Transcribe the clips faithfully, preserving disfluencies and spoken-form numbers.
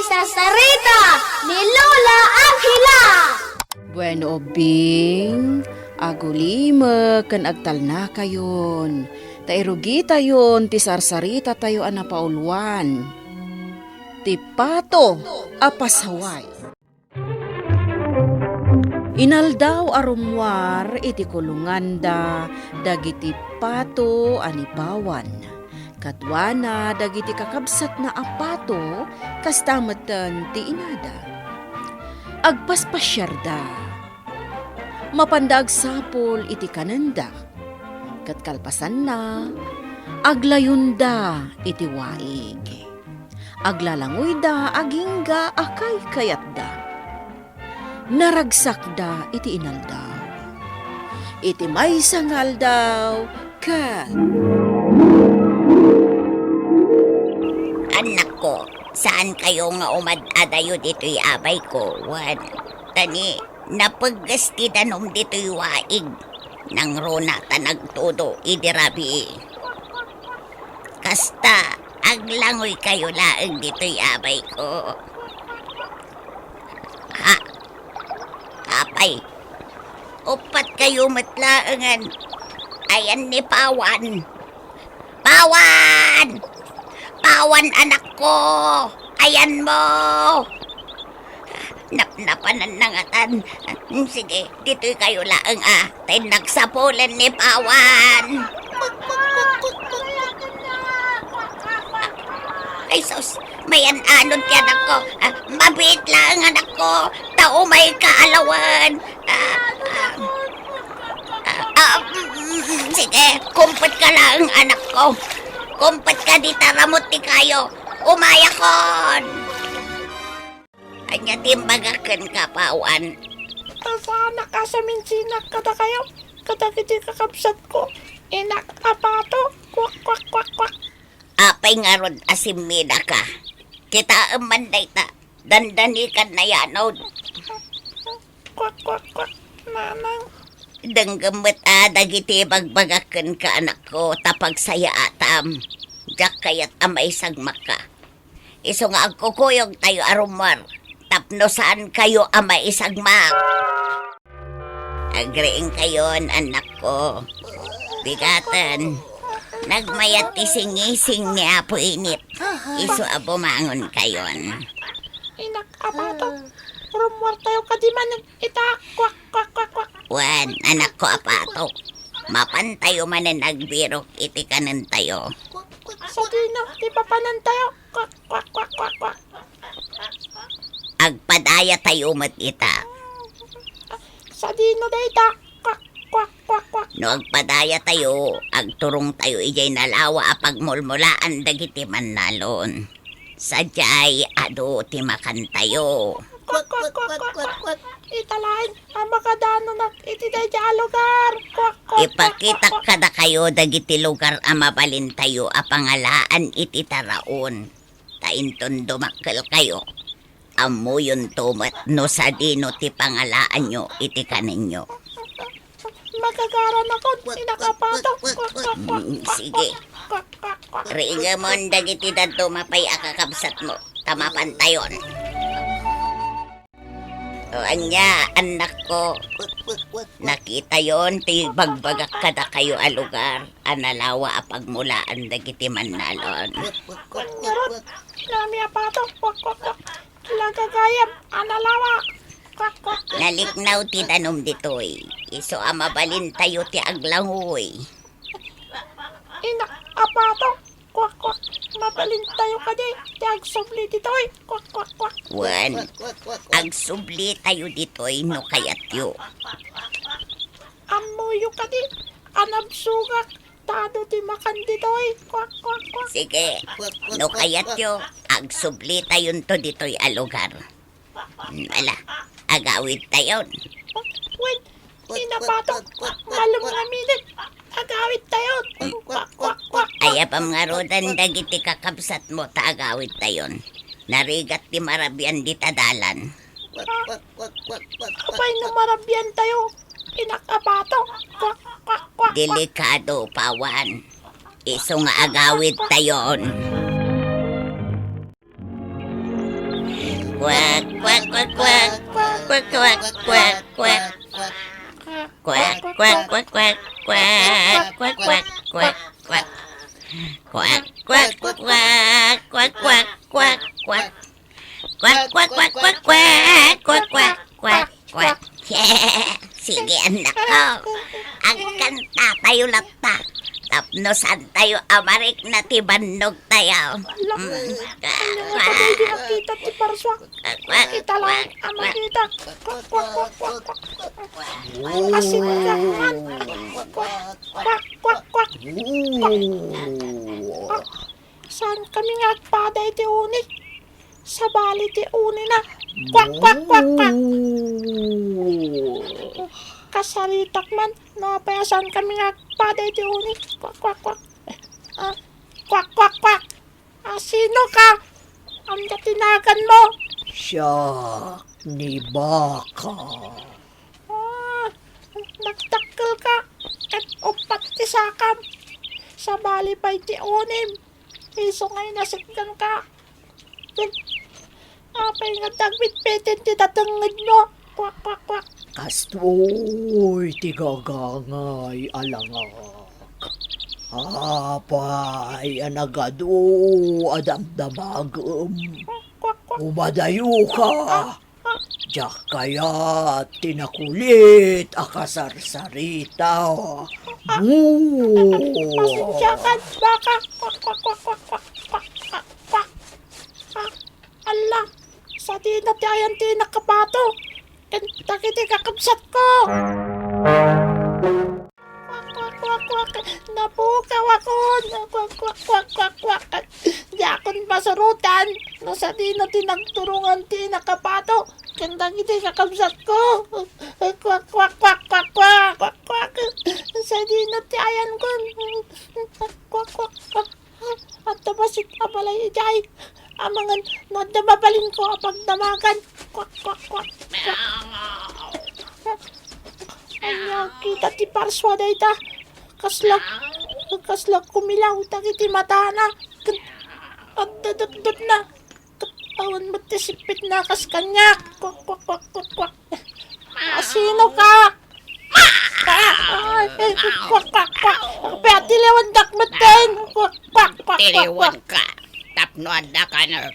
Sarsarita ni Lola Angela. Bueno, ubbing, agulimek ken agtalnakayon, ta irugitayon ti sarsarita tayo a napauluan, ti pato a pasaway. Inaldaw a rummuar iti kulonganda dagiti pato a ni Pawan. Kaduana dagiti kakabsatna a pato, kasta metten ti inada. Agpaspasiarda. Mapanda agsapul iti kanenda. Ket kalpasanna, aglayonda iti waig. Aglalangoyda agingga a kaykayatda. Naragsakda iti inaldaw. Iti maysa nga aldaw, ket Annakko, saankayo nga umad-adayo ditoy abayko, wen. Ta ni, napegges ti danum ditoy waig. Nangruna ta nagtudo idi rabii. Kasta, aglangoykayo laeng ditoy abayko. Ha? Apay, uppat kayo met laengen. Ayan ni Pawan. Pawan! Pawan, anakko! Ayan mo! Napnapanan na ngatan. Sige, ditoy kayo laeng, a. Tay nagsapulan ni Pawan. Ay, sus, mayan-anon ti anakko. A, mabiit laeng, anakko. Ta umayka alawan. A, a, a, mm, mm, sige, kumpetka laeng, anakko. Kumpetka dita ramut ti kayo. Umayakon! Ania ti imbagak kenka, Pawan? Ta saanak a suminsinak kadakayo, kadagiti kakabsatko, inak a pato, kwak, kwak, kwak, kwak. Apay ngarud a simminaka? Kitaem man dayta, dandanikan nayanon. Kwak, kwak, kwak, nanang. Denggem met a dagiti ibagbagak kenka, anakko, ta pagsayaatam. Diak kayat a maisagmakka. Isu nga agkukuyogtayo a rummuar tapno saankayo a maisagmak. Agriingkayon, annakko. Bigaten, nagmayat ti singising ni Apo Init. Isu a bumangonkayon. Inak a pato, rummuartayo kadi manen ita. Kwak, kwak, kwak, kwak. Wen, anakko a pato. Mapantayo manen agbirok iti kanentayo. Sadino ti papanantayo? Kwak, kwak, kwak, kwak, kwak. Agpadayatayo met ita. Sadino dayta? Kwak, kwak, kwak, kwak. No agpadayatayo, agturongtayo idiay nalawa a pagmulmulaan dagiti mannalon. Sadiay adu ti makantayo. Kwak, kwak, kwak, kwak, kwak. Ita laeng a makadanonak iti daydiay a lugar. Kwak, kwak, kwak, kwak, kwak. Ipakitak kadakayo dagiti lugar a mabalintayo a pangalaan iti taraon. Ta inton dumakkelkayo, ammoyonto met no sadino ti pangalaanyo iti kanenyo. Magagaranakon, inak a pato. Kwak, kwak, kwak, kwak. Mm, sige. Kwak, kwak, kwak. Riingemon dagiti dadduma pay a kakabsatmo, ta mapantayon. O ania, annakko? Nakitayon ti bagbagak kadakayo a lugar a nalawa a pagmulaan dagiti mannalon. Ngarud, inami a pato. Kwak, kwak, kwak. Lagagayam a nalawa. Kwak, kwak, kwak. Naliknaw ti danum ditoy. Isu a mabalintayo ti aglangoy. Inak a pato. Kwak, kwak. Mabalintayo kadi ti agsubli ditoy. Kwak, kwak, kwak. Wen, agsublitayo ditoy no kayatyo. Ammoyo kadi a nabsogak ta adu ti makan ditoy. Kwak, kwak, kwak. Sige, no kayatyo, agsublitayonto ditoy a lugar. Mm, ala, agawidtayon. Wen, inapato, malem nga minit, agawidtayon. Kwak, kwak, kwak, kwak. Ay, apam ngaruden dagiti kakabsatmo ta agawidtayon. Narigat ti marabian dita dalan. Apay no marabiantayo, inak a pato. Kwak, kwak, kwak, kwak. Delikado, Pawan. Isu nga agawidtayon. Quack, quack, quack, quack, quack. Quack, quack, quack, quack, quack. Quack, quack, quack, quack, quack. Quack, quack, quack, quack, quack, quack, quack. Quack, quack, quack, quack, quack, quack, quack, quack, quack. Sige, anak ko. Agkanta tayo latta. Tapno saan tayo a marikna ti bannog tayo. Alam, mm, alam mo, pwede nakita ti parsua. Quack, quack, kita lang, quack, a quack. Makita. Quack, quack, quack, quack, quack. Asin ka man. Quack, quack, quack, quack. Ooh. Saan kami nga agpada iti uni? Sabali ti unina. Quack, quack, quack, quack. Kasaritak man, no, apay a saan kami nga agpada iti uni? Quack, quack, quack. Ah, quack, quack, quack. Ah, sino ka? Ania ti naganmo? Siak ni Baka. Ah, nagdakkel ka. Ket uppat ti sakam. Sabali pay ti unim. Isu nga inasitgan ka. Apay nga dagwit peten ti datengngedmo? Quack, quack, quack. Kastoy ti gagangay a langak. Apay a nagadu a damdamagem? Quack, quack, quack. Umadayo ka. Ah, ah. Diak kayat ti nakulit a kasarsarita. Moo! Pasensya ka, Baka. Quack, quack, quack, quack, quack, quack, quack, quack. Ah, ala, sadino ti ayan ti innak a pato ken dagiti kakabsatko. Quack, quack, quack, quack. Napukawakon. Quack, quack, quack, quack, quack. Diakon pasurotan no sadino ti nagturongan ti innak a pato ken dagiti kakabsatko. Quack, quack, quack, quack, quack, quack, quack. Sadino ti ayankon. Quack, quack, quack. Adda bassit a balay idiay. Amangan no adda mabalinko a pagdamagan. Quack, quack, quack, quack. Ania, kita ti parsua dayta. Kasla, kasla kumilaw dagiti matana. Ket adda dutdotna. Ket awan met ti sippitna kas kaniak. Quack, quack, quack, quack, quack. Asino ka? Ah, ay, quack, quack, quack. Apay a tiliwandak metten. Quack, quack, quack, quack, quack. Tiliwanka tapno adda ka na.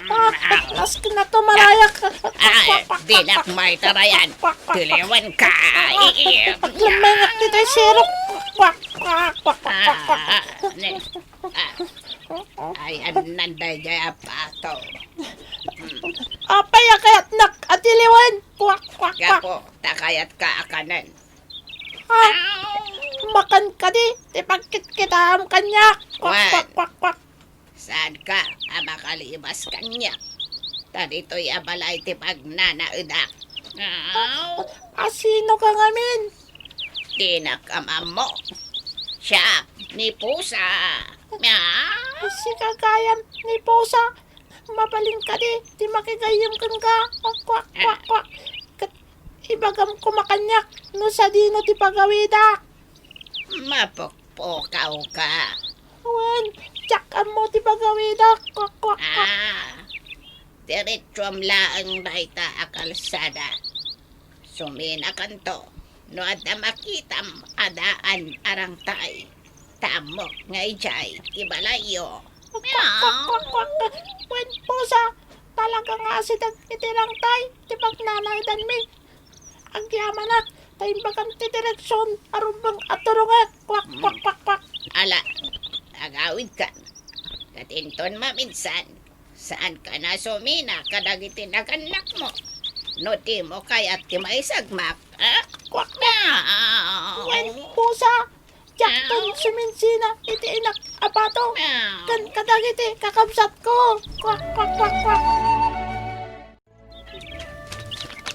Ah, asken na to, marayak. Ay, dinak maitarayan. Tiliwanka. Lemmenget ditoy sirok. Quack, quack, quack, quack, quack, quack. Ah, ne. Ah, ayanna daydiay a pato. Apay a kayatnak a tiliwen? Quack, quack, quack. Gapu ta kayatka a kanen. Ah, makan kadi ti pagkitkitaem kaniak. Quack, quack, quack, quack. Saanka a makalibas kaniak. Ta ditoy a balay ti pagnanaedak. Ah, asino ka ngamin? Dinak ammo. Siak ni Pusa. Ah? Sika gayam ni Pusa. Mabalin kadi ti makigayyem kenka. Quack, quack, quack, quack. Ket ibagam koma kaniak no sadino ti pagawidak. Mapukpukaw ka. Wen, diak ammo ti pagawidak. Quack, quack, quack. Ah, diretsuam laeng dayta a kalsada. Suminakanto no adda makitam a daan a rangtay. Ta ammok nga idiay ti balayyo. Quack, quack, quack, quack. Wen, Pusa, talaga nga asideg iti rangtay ti pagnanaedanmi. Agyamanak ta imbagam ti direksion a rumbeng a turongek. Quack, quack, quack, quack. Ala, agawidkan. Ket inton maminsan, saanka a sumina kadagiti nagannakmo. No dimo kayat ti maisagmak, ah? Quack, quack. Ah. Wen, Pusa, diakton suminsina iti innak a pato ken kadagiti kakabsatko. Quack, quack, quack, quack.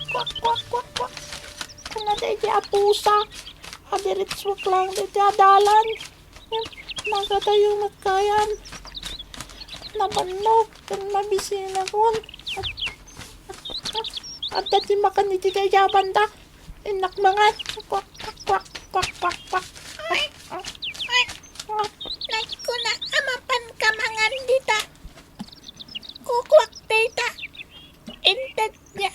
Quack, quack, quack, quack. Kuna daydi a Pusa, adiritsuak laeng daydi a dalan. Ngem, nagadayo met gayam. Nabannog ken mabisinakon. Adda ti makan iti daydi a banda. Innak mangan. Quack, quack, quack, quack, quack. Ay, ay, ay. Naikuna a mapanka mangan dita. Kukuak dayta. Inted nga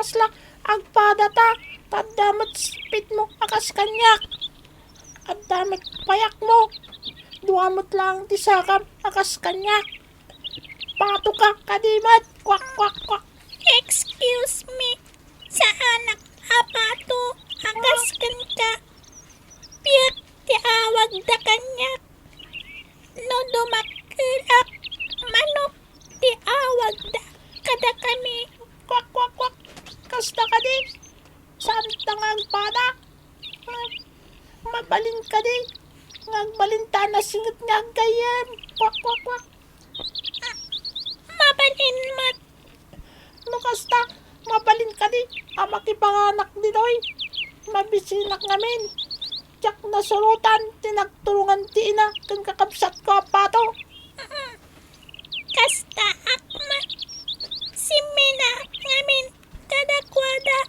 Kasla agpadata, ta adda met spitmo a kas kaniak. Adda met payakmo, dua met laeng ti sakam a kas kaniak. Patoka kadi met, kwak, kwak, kwak. Excuse me, saanak a pato a kas kenka. Piak ti awagda kaniak. No dumakkelak, manok ti awagda kadakami. Kwak, kwak, kwak. Kasta kadi, saanta nga agpada? Mabalin kadi nga agbalinta a nasinget nga aggayyem? Kwak, kwak, kwak. Ah, mabalin met. No kasta, mabalin kadi a makipanganak ditoy? Mabisinak ngamin. Diak nasurotan ti nagtulongan ti ina ken kakabsatko a pato. Mm. Kasta, akma. Simminaak ngamin kadakuada.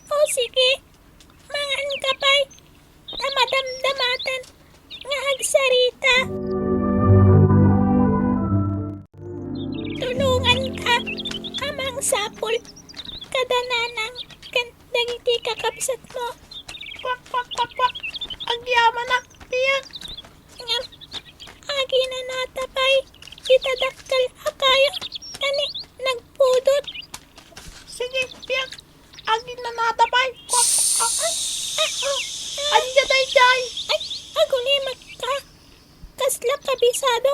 O sige, manganka pay, ta madamdamatan nga agsarita. Tulonganka a mangsapul kada nanang ken dagiti kakabsatmo. Kwak, kwak, kwak, kwak. Agyamanak, piak. Ngem, aginanata pay ti dadakkel a kayo, kani nagpudot. Sige, piak. Aginanata pay. Kwak, kwak, kwak. Ania daydiay? Ay, agulimek ka. Kasla kabisado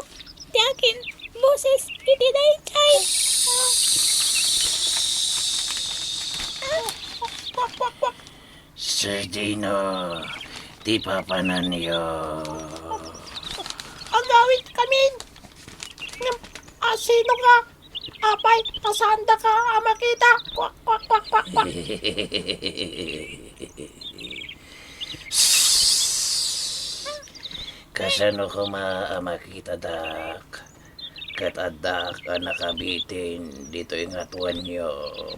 ti akin boses iti daydiay. Kwak, kwak, kwak. Sadino ti papananyo? Agawid kami. Ngem, a, sino ka? Apay, ta saandaka a makita. Kwak, kwak, kwak, kwak, kwak. Kasano koma a makitadak? Ket addaak a nakabitin ditoy nga tuenyo.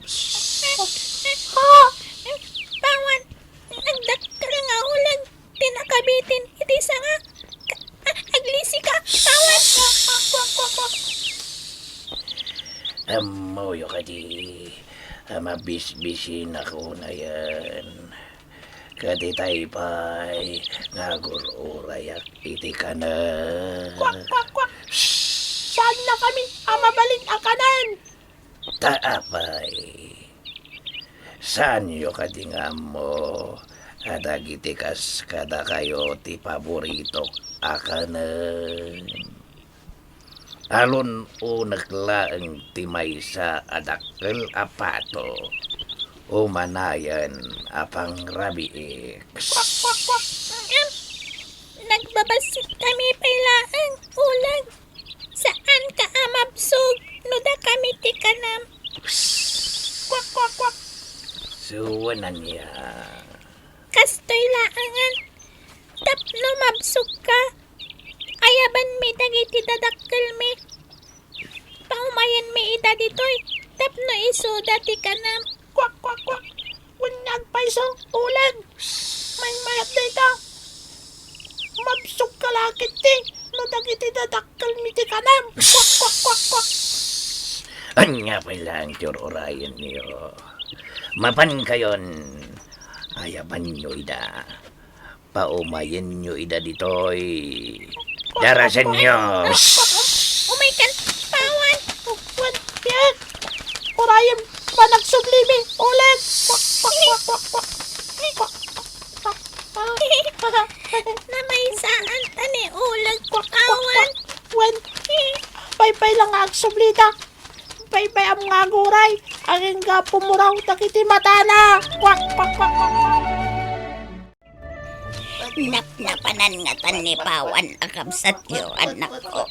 Psst. Ah! Pawan, nagdakkel nga uleg ti nakabitin iti sanga. Ka-, a-, aglisika, pawan! Ammoyo kadi a mabisbisinak unayen? Ket itay pay nga agur-urayak iti kanen. Kwak, kwak, kwak. Saannakami a mabalin a kanen. Ta apay, saanyo kadi nga ammo a dagiti kas kadakayo ti paboritok a kanen? Alun-onek laeng ti maysa a dakkel a pato, umanayen a pangrabiik. Kwak, kwak, kwak. Ngem, nagbabassit kami pay laeng, uleg. Saanka a mabsog no dakami ti kanam. Kwak, kwak, kwak. Suenanyo. Kastoy laengen. Tapno mabsogka, ayabanmi dagiti dadakkelmi. Paumayenmi ida ditoy tapno isuda ti kanam. Kwak, kwak, kwak. Wen nga agpayso, uleg. Maymayat dayta. Mabsogka la ketdi no dagiti dadakkelmi ti kanam. Kwak, kwak, kwak, kwak. Ania pay laeng ti ur-urayenyo? Mapankayon, ayabanyo ida. Paumayenyo ida ditoy. Darasenyo. Umaykan, pawan. Wen, piak. Urayem, panagsublimi, uleg. Kwak, kwak, kwak, kwak, kwak. Kwak, kwak, kwak. Namaysaanta ni uleg, pawan. Wen, paypay lang nga agsublita. Paypay am nga aguray. Agingga pumuraw dagiti matana. Kwak, kwak, kwak, kwak, kwak. Napnapanan ngatan ni Pawan a kabsatyo, anakko.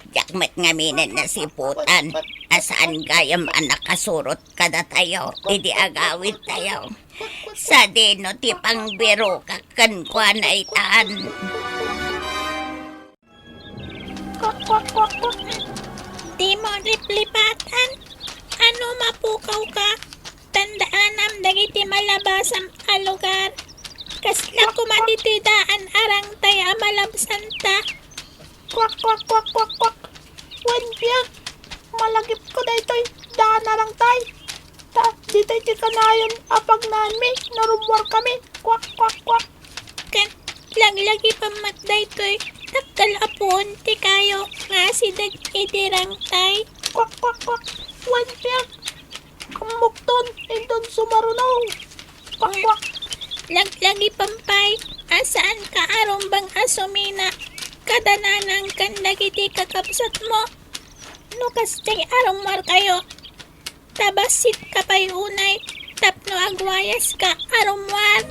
Diak met ngaminen nasiputan a saan gayam a nakasurot kadatayo idi agawidtayo. Sadino ti pangbirokak kenkuana itan? Kwak, kwak, kwak, kwak. Dimo liplipatan. Ano, mapukawka? Tandaanam dagiti malabasam a lugar. Kasla koma ditoy daan a rangtay a malabsanta. Kwak, kwak, kwak, kwak, kwak. Wen, piak. Malagipko daytoy daan a rangtay. Ta, ditoy ti kanayon a pagnaanmi no rummuarkami. Kwak, kwak, kwak. Ket laglagipem met daytoy, dakkel a puon ti kayo nga asideg iti rangtay. Kwak, kwak, kwak. Wen, piak. Ammokton, inton sumaruno. Kwak, kwak. Laglagipem pay a saanka a rumbeng a sumina kada nanang ken dagiti kakabsatmo. No kasdiay a rummuarkayo, ta bassitka pay unay tapno agwayaska a rummuar.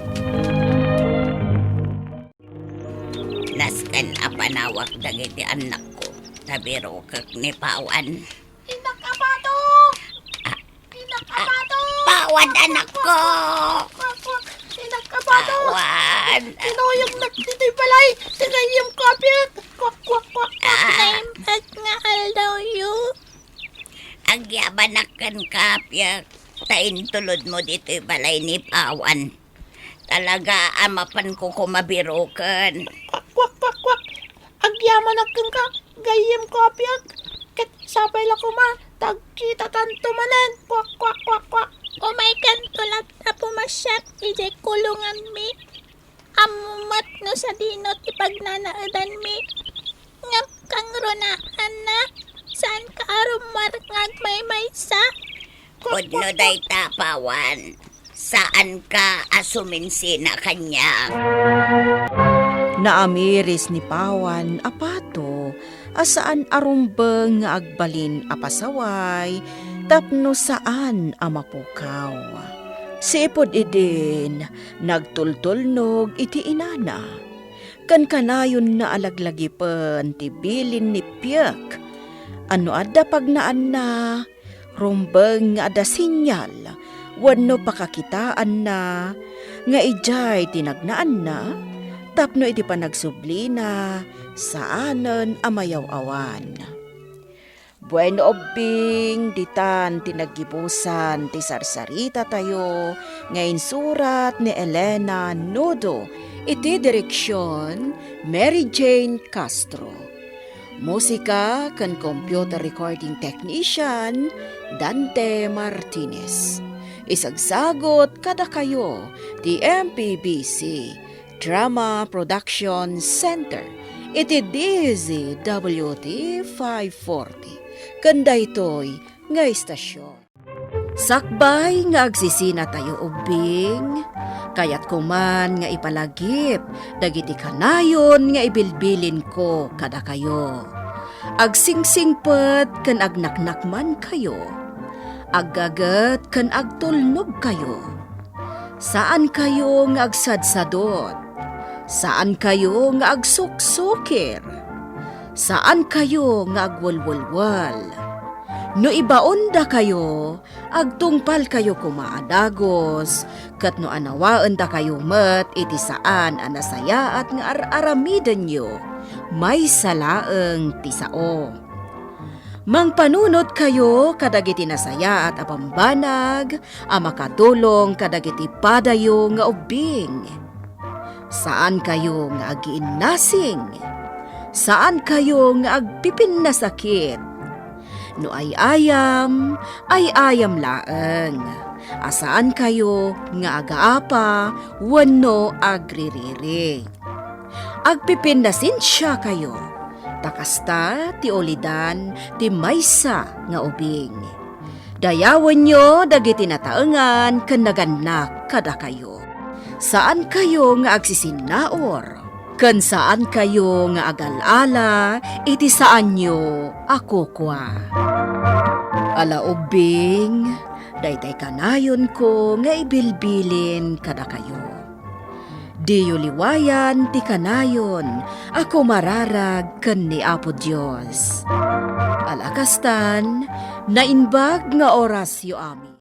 Nasken a panawak dagiti annakko, ta birokek ni Pawan. Inak a bato! Ah, Inak a bato! Pawan, anakko! Kwak, kwak, kwak. Inak a bato! Pawan! Inuyongnak ditoy balay ti gayyemko a piak. Kwak, kwak, kwak, kwak. Ah. Naimbag nga aldawyo. Agyamanak kenka, piak, ta intulodmo ditoy balay ni Pawan. Talaga a mapanko koma biroken. Kwak, kwak, kwak, kwak. Agyamanak kenka, gayyemko a piak. Ket sapay la koma ta agkitatanto manen. Kwak, kwak, kwak, kwak. Umaykanto latta pumasiak idiay kulonganmi. Ammom met no sadino ti pagnanaedanmi. Ngem kangruna, Anna, saanka a rummuar nga agmaymaysa? Pudno dayta, Pawan. Saanka a suminsina kaniak. Naamiris ni Pawan a pato a saan a rumbeng nga agbalin a pasaway tapno saan a mapukaw. Siipud idin, nagtultulnog iti inana, ken kanayonna a laglagipen ti bilin ni Piek. No adda pagnaanna, rumbeng nga adda sinyal wenno pakakitaanna nga idiay ti nagnaanna tapno iti panagsublina, saanen a mayaw-awan. Bueno, ubbing, ditan ti naggibusan ti sarsaritatayo nga insurat ni Elena Nudo iti direksion Mary Jane Castro. Musika ken computer recording technician, Dante Martinez. Isagsagot kadakayo ti M P B C Drama Production Center iti D Z W T five forty ken daytoy nga istasion. Sakbay nga agsisinatayo ubbing, kayatko man nga ipalagip dagiti kanayon nga ibilbilinko kadakayo. Agsingsingpet ken agnaknakmankayo. Aggaget ken agtulnogkayo. Saankayo nga agsadsadot. Saankayo nga agsuksukir. Saankayo nga agwelwelwel. No ibaondakayo, agtungpalkayo koma a dagus, ket no anawaendakayo met iti saan a nasayaat nga ar-aramidenyo, maysa laeng ti sao. Mangpanunotkayo kadagiti nasayaat a bambanag a makatulong kadagiti padayo nga ubbing. Saankayo nga agiinnasing. Saankayo nga agpipinnasakit. No ay-ayam, ay-ayam laeng. A saankayo nga agaapa wenno agririri. Agpipinnasensiakayo, ta kasta ti ulidan ti maysa nga ubing. Dayawenyo dagiti nataengan ken nagannak kadakayo. Saankayo nga agsisinnaur, ken saankayo nga agal-ala iti saanyo a kukua. Ala ubbing, daytay kanayonko nga ibilbilin kadakayo. Diyo liwayan ti kanayon a kumararag ken ni Apo Dios. Ala kastan, naimbag nga orasyo amin.